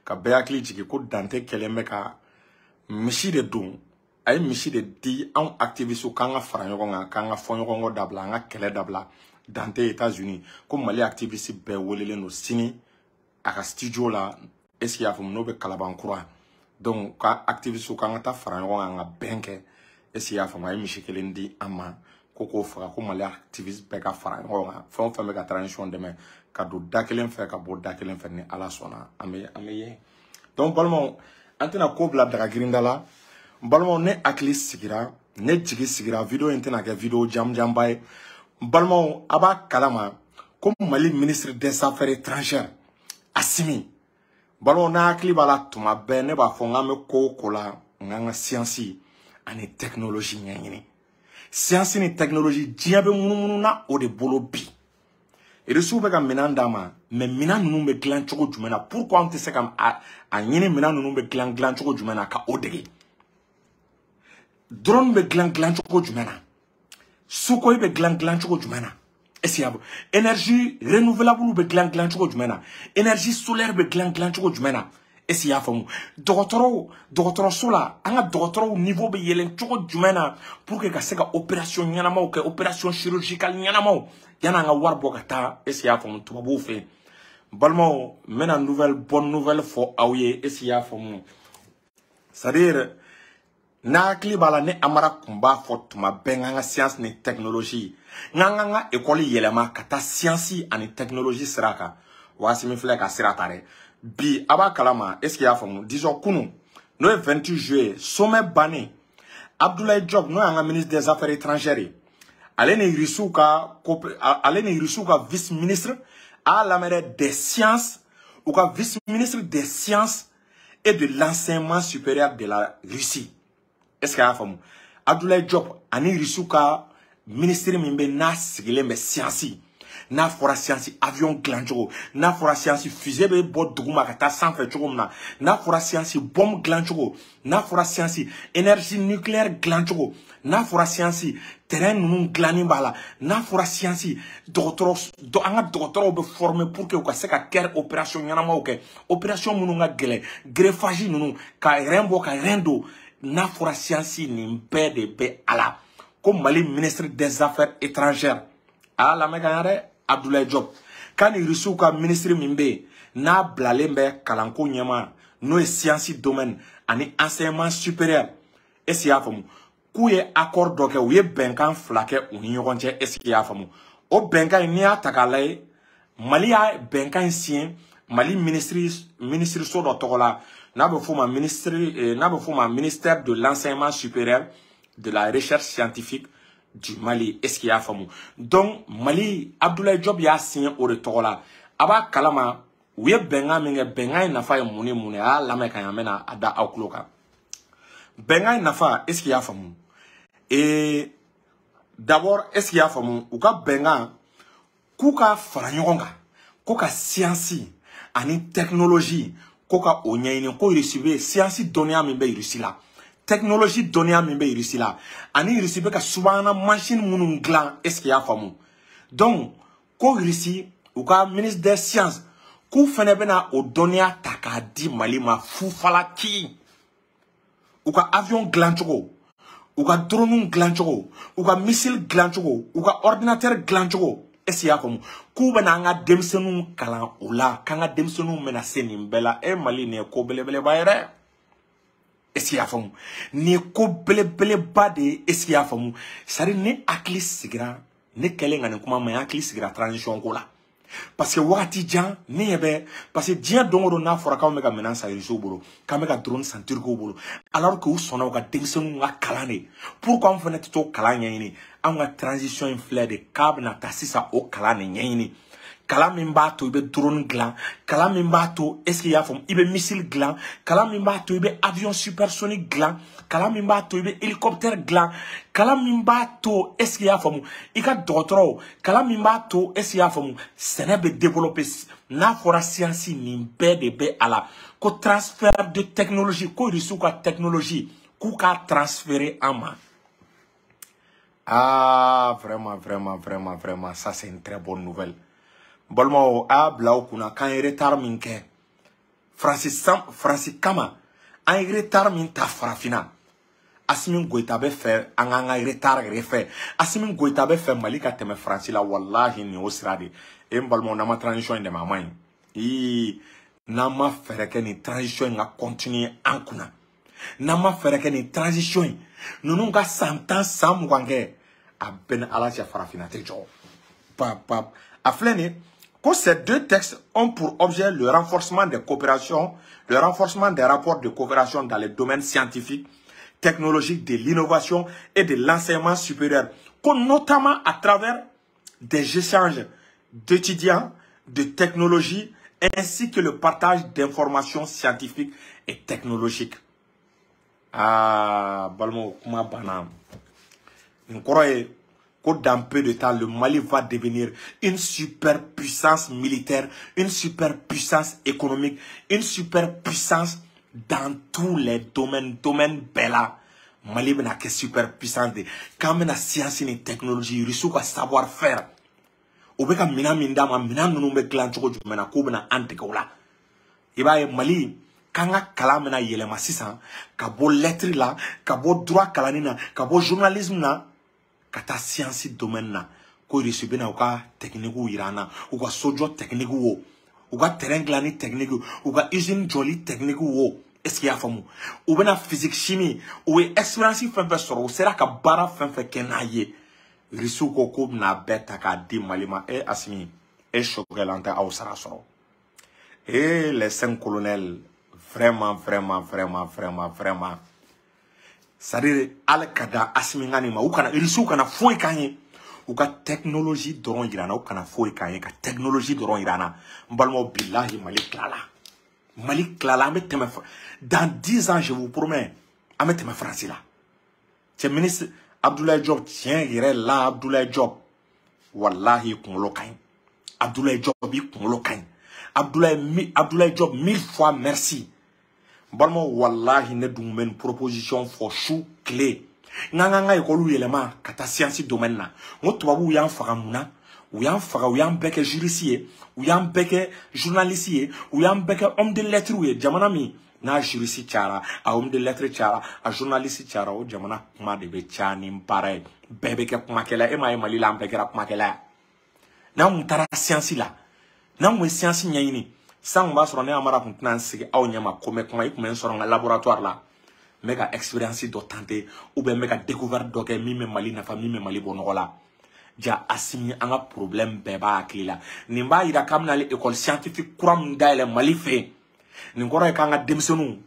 Ka bɛɛ hakili jigin ko Dante kɛlen bɛ ka misi de don. A ye misi de di anw activiste k'an ka fara ɲɔgɔn kan, k'an ka fɔ ɲɔgɔn kɔ dabila, an ka kɛlɛ dabila. Dante États-Unis ko Mali activiste bɛɛ welelen don sini a ka studio la, est ce que y'a faamu, n'o bɛ Kalabankura. Donc ka activiste k'an ka taa fara ɲɔgɔn kan ka bɛn kɛ, est ce que y'a faamu. A ye misi kelen di an ma ko k'o faga, ko Mali activiste bɛɛ ka fara ɲɔgɔn kan, fɛn o fɛn bɛ ka transition dɛmɛ, ka don da kelen fɛ ka bɔ da kelen fɛ. Ni Ala sɔnna, an bɛ yen. Donc balimaw, an tɛna ko bila daga girinda la. N balimaw, ne hakili sigira, ne jigi sigira. Vidéo in tɛna kɛ vidéo jamujanba ye. N balimaw, a b'a kalama ko Mali ministre des Affaires étrangères Assimi, balimaw, n'a hakili b'a la, tuma bɛɛ ne b'a fɔ n k'an bɛ ko o ko la, n k'an ka science ani technologie ɲɛɲini. Science ni technologie, diɲɛ bɛ munumunu na o de bolo bi. Irisiw bɛ ka minɛn d'a ma, mais minɛn ninnu bɛ dilan cogo jumɛn na? Pourquoi an tɛ se ka a ɲini, minɛn ninnu bɛ dilan dilan cogo jumɛn na, ka o dege? Drone bɛ dilan dilan cogo jumɛn na? Sukhoi bɛ dilan dilan cogo jumɛn na? Est ce que y'a énergie renouvelable bɛ dilan dilan cogo jumɛn na? Énergie solaire bɛ dilan dilan cogo jumɛn na? Est ce que y'a faamu? Dɔgɔtɔrɔw, dɔgɔtɔrɔso la, an ka dɔgɔtɔrɔw niveau bɛ yɛlɛn cogo jumɛn na pour que ka se ka opération ɲɛnamaw kɛ, opération chirurgicale ɲɛnamaw, yan'an ka wari bɔ ka taa, est ce que y'a faamu, tubabuw fɛ yen? Balimaw, n bɛna nouvelle, bonne nouvelle fɔ aw ye, est ce que y'a faamu. C'est à dire, n'a hakili b'a la, ne Amara tun b'a fɔ tuma bɛɛ n k'an ka science ni technologie, n k'an ka école yɛlɛma ka taa science ani technologie sira kan. Waati min filɛ ka sira ta dɛ bi, a b'a kalama, est ce que y'a faamu. Disons kunun, n'o ye 28 juillet, sommet bannen, Abdoulaye Diop, n'o y'an ka ministre des Affaires étrangères ye, ale ni Rusiw ka vice ministre a lamɛn dɛ, des sciences, u ka vice ministre des Sciences et de l'Enseignement supérieur de la Russie, est ce que a y'a faamu, Abdoulaye Diop ani Rusiw ka ministre min bɛ n'a sigilen bɛ science, n'a fɔra science, avion dilan cogo, n'a fɔra science, fusée bɛ bɔ duguma ka taa sanfɛ cogo min na, n'a fɔra science, bombe dilan cogo, n'a fɔra science, énergie nucléaire dilan cogo, n'a fɔra science, terrain ninnu dilanni b'a la, n'a fɔra science, dɔgɔtɔrɔ, an ka dɔgɔtɔrɔw bɛ former pour que u ka se ka kɛ opération ɲɛnamaw kɛ, opération minnu ka gɛlɛn, greffage ninnu, ka rein bɔ ka rein don, n'a fɔra science, nin bɛɛ de bɛ a la. Ko Mali ministre des Affaires étrangères, a y'a lamɛn ka ɲɛ dɛ, Abdoulaye Diop, k'a ni Rusiw ka ministre min bɛ yen n'a bilalen bɛ kalanko ɲɛma, n'o ye science domaine ani enseignement supérieur, est ce que i y'a faamu, k'u ye accord dɔ kɛ, u ye bɛnkan fila kɛ u ni ɲɔgɔn cɛ, est ce que i y'a faamu. O bɛnkan in, n'i y'a ta k'a lajɛ, Mali y'a bɛnkan in signé Mali ministre so dɔ tɔgɔ la, n'a bɛ f'o ma ministère de l'Enseignement supérieur, de la Recherche scientifique du Mali, est ce qu'il y'a faamu. Donc Mali, Abdoulaye Diop y'a signé o de tɔgɔ la. A b'a kalama u ye bɛnkan min kɛ, bɛnkan in nafa ye mun ni mun ye? A y'a lamɛn ka ɲɛ, an bɛna a da aw tulo kan. Bɛnkan in nafa, est ce qu'il y'a faamu. Et d'abord, est ce qu'il y'a faamu, u ka bɛnkan k'u ka fara ɲɔgɔn kan ko ka science ani technologie ko ka o ɲɛɲini, ko Russie bɛ science dɔnniya min bɛ Russie la, technologie dɔnniya min bɛ Russie la, ani Russie bɛ ka subahana machine minnu dilan, est ce qu'il y'a faamu. Donc ko Russie, u ka ministre des Sciences, k'u fɛnɛ bɛna o dɔnniya ta k'a di Mali ma fufalaki. U ka avion dilan cogo, u ka drone dilan cogo, u ka missile dilan cogo, u ka ordinateur dilan cogo, est ce que i y'a faamu, k'u bɛna an ka denmisɛnninw kalan o la, k'an ka denmisɛnninw bɛna se nin bɛɛ la. E Mali, nin ye ko belebeleba ye dɛ, est ce que i y'a faamu, nin ye ko belebeleba de ye, est ce que i y'a faamu. C'est à dire, ne hakili sigira, ne kɛlen ka nin kuma ma, n hakili sigira transition ko la, parce que wagati jan ne ɲɛ bɛ, parce que diɲɛ don o don n'a fɔra k'anw bɛ ka minɛn san Irisiw bolo, k'an bɛ ka drone san Turkiw bolo, alors que u sɔnna u ka denmisɛnninw ka kalan de, pourquoi anw fana tɛ t'o kalan ɲɛɲini? Anw ka transition in filɛ de k'a bɛna taa sisan o kalan de ɲɛɲini, kalan min b'a to i bɛ drone dilan, kalan min b'a to, est ce que i y'a faamu, i bɛ missile dilan, kalan min b'a to i bɛ avion supersonique dilan, kalan min b'a to i bɛ hélicoptère dilan, kalan min b'a to, est ce que i y'a faamu, i ka dɔgɔtɔrɔw, kalan min b'a to, est ce que i y'a faamu, sɛnɛ bɛ développer. N'a fɔra science, nin bɛɛ de bɛ a la. Ko transfert de technologie, ko Rusiw ka technologie k'u k'a transférer an ma. Ah, vraiment, vraiment, vraiment, vraiment, ça c'est une très bonne nouvelle. Balimaw, a y'a bila aw kunna k'an ye retard min kɛ. Faransi kama an ye retard min ta farafinna. Assimi Goïta bɛ fɛ an k'an ka retard yɛrɛ fɛ. Assimi Goïta bɛ fɛ Mali ka tɛmɛ Faransi la, walahi nin y'o sira de ye. E n balimaw, n'an ma transition in dɛmɛ a man ɲi. Ii, n'an ma fɛɛrɛ kɛ nin transition in ka continuer an kunna, n'an ma fɛɛrɛ kɛ nin transition in ninnu ka san 10 san 20 kɛ, a bɛɛ ni Ala cɛ farafinna tɛ jɔ. Pa pa a filɛ nin ye ko ces deux textes ont pour objet le renforcement des coopérations, le renforcement des rapports de coopération dans les domaines scientifiques, technologiques, de l'innovation et de l'enseignement supérieur, notamment à travers des échanges d'étudiants, de technologies, ainsi que le partage d'informations scientifiques et technologiques. Ah, balimaw, kuma banna. Nin kɔrɔ ye ko dans peu de temps, le Mali va devenir une superpuissance militaire, une superpuissance économique, une superpuissance dans tous les domaines, domaine bɛɛ la. Mali bɛna kɛ superpuissance de. K'an bɛna science ni technologie, Rusiw ka savoir faire. U bɛ ka minɛn min d'an ma, minɛn ninnu bɛ dilan cogo jumɛn na, k'u bɛna an dege o la. I b'a ye Mali k'an ka kalan bɛna yɛlɛma sisan ka bɔ lettre la, ka bɔ droit kalanni na, ka bɔ journalisme na, ka taa science domaine na. Ko Russie bɛna u ka technique yira an na, u ka sojɔ technique wo, u ka terrain dilanni technique, u ka usine jɔli technique wo. Est-ce que i y'a faamu? U bɛna physique, chimie, u ye expérience fɛn fɛn sɔrɔ, u sera ka baara fɛn fɛn kɛ n'a ye. Rusiw ko k'u bɛna bɛɛ ta k'a di Mali ma. E Assimi, e Choguel, an tɛ aw sara sɔrɔ. Et les 5 colonels, vraiment, vraiment, vraiment, vraiment, vraiment. C'est-à-dire, ala ka da Assimi ka nin ma, u kana Rusiw kana foyi k'an ye. U ka technologie dɔrɔn yira n na, u kana foyi k'an ye, ka technologie dɔrɔn yira an na. N balimaw, bilahi Mali tilala. Mali tilala, an bɛ tɛmɛ dans 10 ans, je vous promets, an bɛ tɛmɛ Faransi la. Cɛ ministre Abdoulaye Diop, tiɲɛ yɛrɛ la, Abdoulaye Diop, walahi kunkolo ka ɲi. Abdoulaye Diop, i kunkolo ka ɲi. Abdoulaye Diop, mille fois merci. N balimaw, walahi ne dun bɛ nin proposition fɔ su tile. N k'an ka ekɔliw yɛlɛma ka taa science domaine na. N ko tubabuw y'an faga mun na? U y'an faga, u y'an bɛɛ kɛ juriste ye, u y'an bɛɛ kɛ journaliste ye, u y'an bɛɛ kɛ homme de lettres ye. Jamana min n'a juriste cayara, a homme de lettres cayara, a journaliste cayara, o jamana kuma de bɛ caya ni baara ye. Bɛɛ bɛ kɛ kumakɛla ye. E m'a ye Mali la, an bɛɛ kɛra kumakɛla ye. N'an kun taara science la, n'an kun ye science ɲɛɲini, san kun b'a sɔrɔ ne Amara kun tɛna n sigi aw ɲɛma ko n bɛ kuma. I kun bɛ n sɔrɔ n ka laboratoire la, n bɛ ka expérience dɔ tenter ou bien n bɛ ka découverte dɔ kɛ min bɛ Mali nafa, min bɛ Mali bɔ nɔgɔ la. Ja Assimi, an ka problème bɛɛ b'a hakili la. Nin b'a yira k'an bɛna école scientifique kura min dayɛlɛ Mali fɛ yen. Nin kɔrɔ ye k'an ka denmisɛnninw,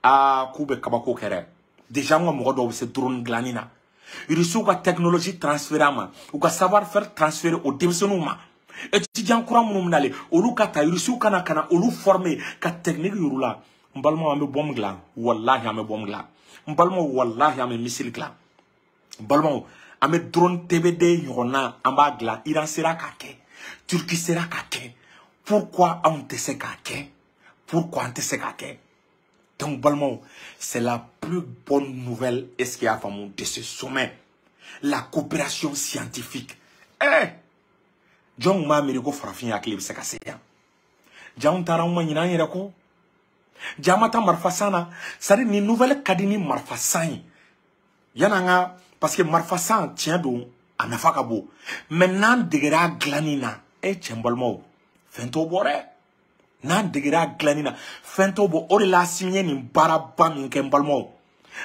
aa, k'u bɛ kabako kɛ dɛ. Déjà an ka mɔgɔ dɔw bɛ se drone dilanni na. Rusiw ka technologie transféré an ma, u ka savoir faire transféré o denmisɛnninw ma. Étudiant kura minnu bɛnalen, olu ka ta Rusiw kana ka na olu former ka technique yir'u la. N balimaw, an bɛ bombe dilan, walahi an bɛ bombe dilan. N balimaw, walahi an bɛ missile dilan. N balimaw, an bɛ drone TBD ɲɔgɔnna, an b'a dilan. Iran sera k'a kɛ, Turquie sera k'a kɛ, pourquoi anw tɛ se k'a kɛ? Pourquoi an tɛ se k'a kɛ? Donc balimaw, c'est la plus bonne nouvelle, est-ce qu'il y a faamu, de ce sommet, la coopération scientifique. Eh, jɔn b'a miiri ko farafin hakili bɛ se ka se yan? Janw taara, anw ma ɲinɛ an yɛrɛ kɔ. Ja ma taa marifa san na. C'est à dire, nin nouvelle ka di ni marifa san ye. Yan'an ka, parce que marifa san, tiɲɛ don, a nafa ka bon, mais n'an degera a dilanni na, e cɛ, n balimaw, fɛn t'o bɔ dɛ. N'an degera a dilanni na, fɛn t'o bɔ. O de la Assimi ye nin baaraba min kɛ. N balimaw,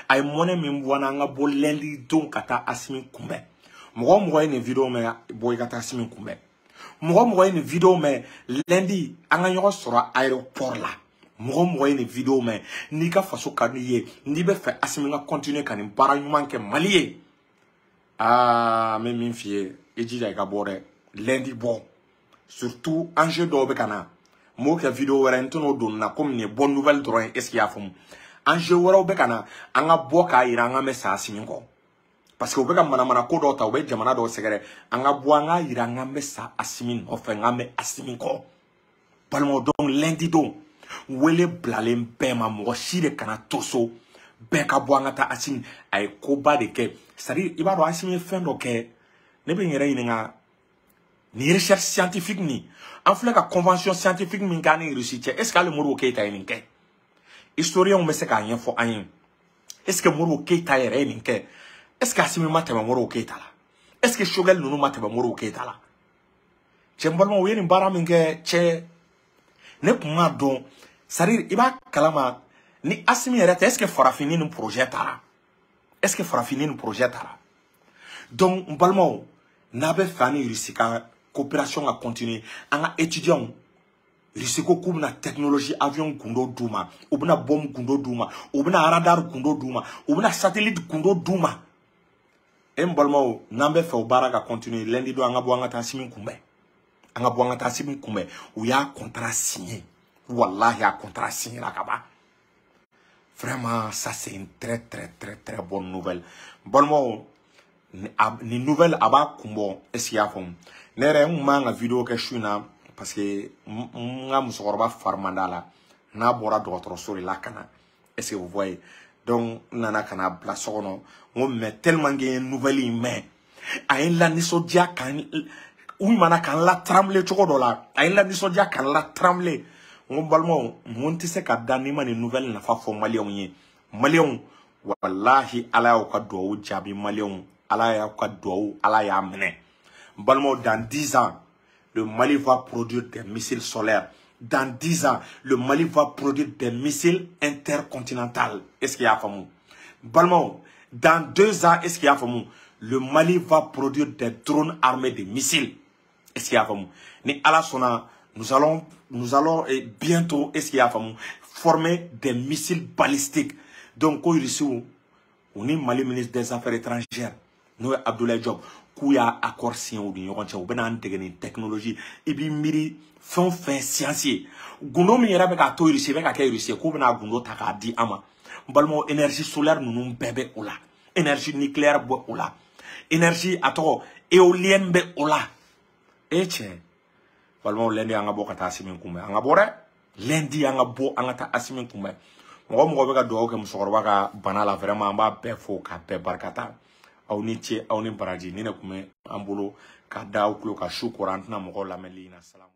a ye mɔnɛ min bɔ an na, an ka bɔ lundi don ka taa Assimi kunbɛn. Mɔgɔ o mɔgɔ ye nin vidéo mɛn, bɔ i ka taa Assimi kunbɛn. Mɔgɔ o mɔgɔ ye nin vidéo mɛn, lundi an ka ɲɔgɔn sɔrɔ aéroport la. Mɔgɔ o mɔgɔ ye nin vidéo mɛn, n'i ka faso ka di i ye, n'i bɛ fɛ Assimi ka continuer ka nin baara ɲuman kɛ Mali ye, aa, n bɛ min f'i ye, i jija i ka bɔ dɛ, lundi bɔ. Surtout enjeu dɔw bɛ ka na, n b'o kɛ vidéo wɛrɛ, n tɛn'o don nin na komi nin ye bonne nouvelle dɔrɔn ye. Est ce que i y'a faamu? Enjeu wɛrɛw bɛ ka na, an ka bɔ k'a yira an ka bɛ sa Assimi kɔ, parce que u bɛ ka manamana ko dɔw ta, u bɛ jamana dɔw sɛgɛrɛ. An ka bɔ, an k'a yira an k'an bɛ sa Assimi nɔfɛ, n k'an bɛ Assimi kɔ. Balimaw, donc lundi don, wele bilalen bɛɛ ma, mɔgɔ si de kana to so, bɛɛ ka bɔ an ka taa. Assimi a ye koba de kɛ. C'est à dire, i b'a dɔn Assimi ye fɛn dɔ kɛ, ne bɛ n yɛrɛ ɲininka. Ni recherche scientifique ni an filɛ ka convention scientifique min k'an ni Russie cɛ, est ce que hali Modibo Keïta ye nin kɛ? Historiens bɛ se k'a ɲɛfɔ an ye. Est ce que Modibo Keïta yɛrɛ ye nin kɛ? Est ce que Assimi ma tɛmɛ Modibo Keïta la? Est ce que Choguel ninnu ma tɛmɛ Modibo Keïta la? Cɛ, n balimaw, u ye nin baara min kɛ, cɛ, ne kun m'a dɔn. C'est à dire, i b'a kalama ni Assimi yɛrɛ tɛ, est ce que farafin ni projet taara? Est ce que farafin ni projet taara? Donc n balimaw, n'a bɛ fɛ an ni Russie ka coopération ka continuer, an ka étudiants, Russie ko k'u bɛna technologie avion gundo d'u ma, u bɛna bombe gundo d'u ma, u bɛna radar gundo d'u ma, u bɛna satellite gundo d'u ma. E n balimaw, n'an bɛ fɛ o baara ka continuer, lundi don an ka bɔ an ka taa Assimi kunbɛn, an ka bɔ an ka taa Assimi kunbɛn. U y'a contrat signé, wallahi, a contrat signé la ka ban. Vraiment, ça c'est une très très très très bonne nouvelle. Balimaw, ni nouvelle a b'a kun bɔ. Est ce que i y'a faamu? Ne yɛrɛ n kun man ka vidéo kɛ su in na parce que n ka musokɔrɔba fari man d'a la, n'a bɔra dɔgɔtɔrɔso de la ka na. Est ce que vous voyez? Donc n nana ka na bila so kɔnɔ, n ko mais tellement que n ye nouvelle in mɛn, a ye n la nisɔndiya ka n u mana ka n la trembler cogo dɔ la, a ye n la nisɔndiya ka n la trembler. N ko n balimaw, n ko n tɛ se ka da n'i ma nin nouvelle nafa fɔ maliyɛnw ye. Maliyɛnw, walahi, Ala y'aw ka duwawu jaabi. Maliyɛnw, Ala y'aw ka duwawu, Ala y'a minɛ. N balimaw, dans 10 ans, le Mali va produire des missiles solaires. Dans 10 ans, le Mali va produire des missiles intercontinentaux. Est-ce qu'il y a faamu? Balimaw, dans 2 ans, est-ce qu'il y a faamu? Le Mali va produire des drones armés de missiles. Est-ce qu'il y a faamu? Ni Ala sɔnna, nous allons bientôt, est-ce qu'il y a faamu, former des missiles balistiques. Donc, ko Russie u ni Mali ministre des Affaires étrangères, n'o ye Abdoulaye Diop, k'u y'a accord signé u ni ɲɔgɔn cɛ, u bɛna an dege nin technologie. I b'i miiri fɛn o fɛn science ye, gundo min yɛrɛ bɛ k'a to Russie bɛ ka kɛ Russie ye, k'u bɛna gundo ta k'a di an ma. N balimaw, énergie solaire ninnu bɛɛ bɛ o la, énergie nucléaire bɛ o la, énergie a tɔgɔ éolienne bɛ o la. E cɛ, balimaw, lundi an ka bɔ ka taa Assimi kunbɛn. An ka bɔ dɛ, lundi an ka bɔ an ka taa Assimi kunbɛn. Mɔgɔ o mɔgɔ bɛ ka dugawu kɛ musokɔrɔba ka bana la, vraiment, an b'a bɛɛ fo k'a bɛɛ barikata. Aw ni ce, aw ni baraji. Ni ne kun bɛ an bolo ka da aw tulo ka su kora, an tɛna mɔgɔw lamɛnli in na. Salamu.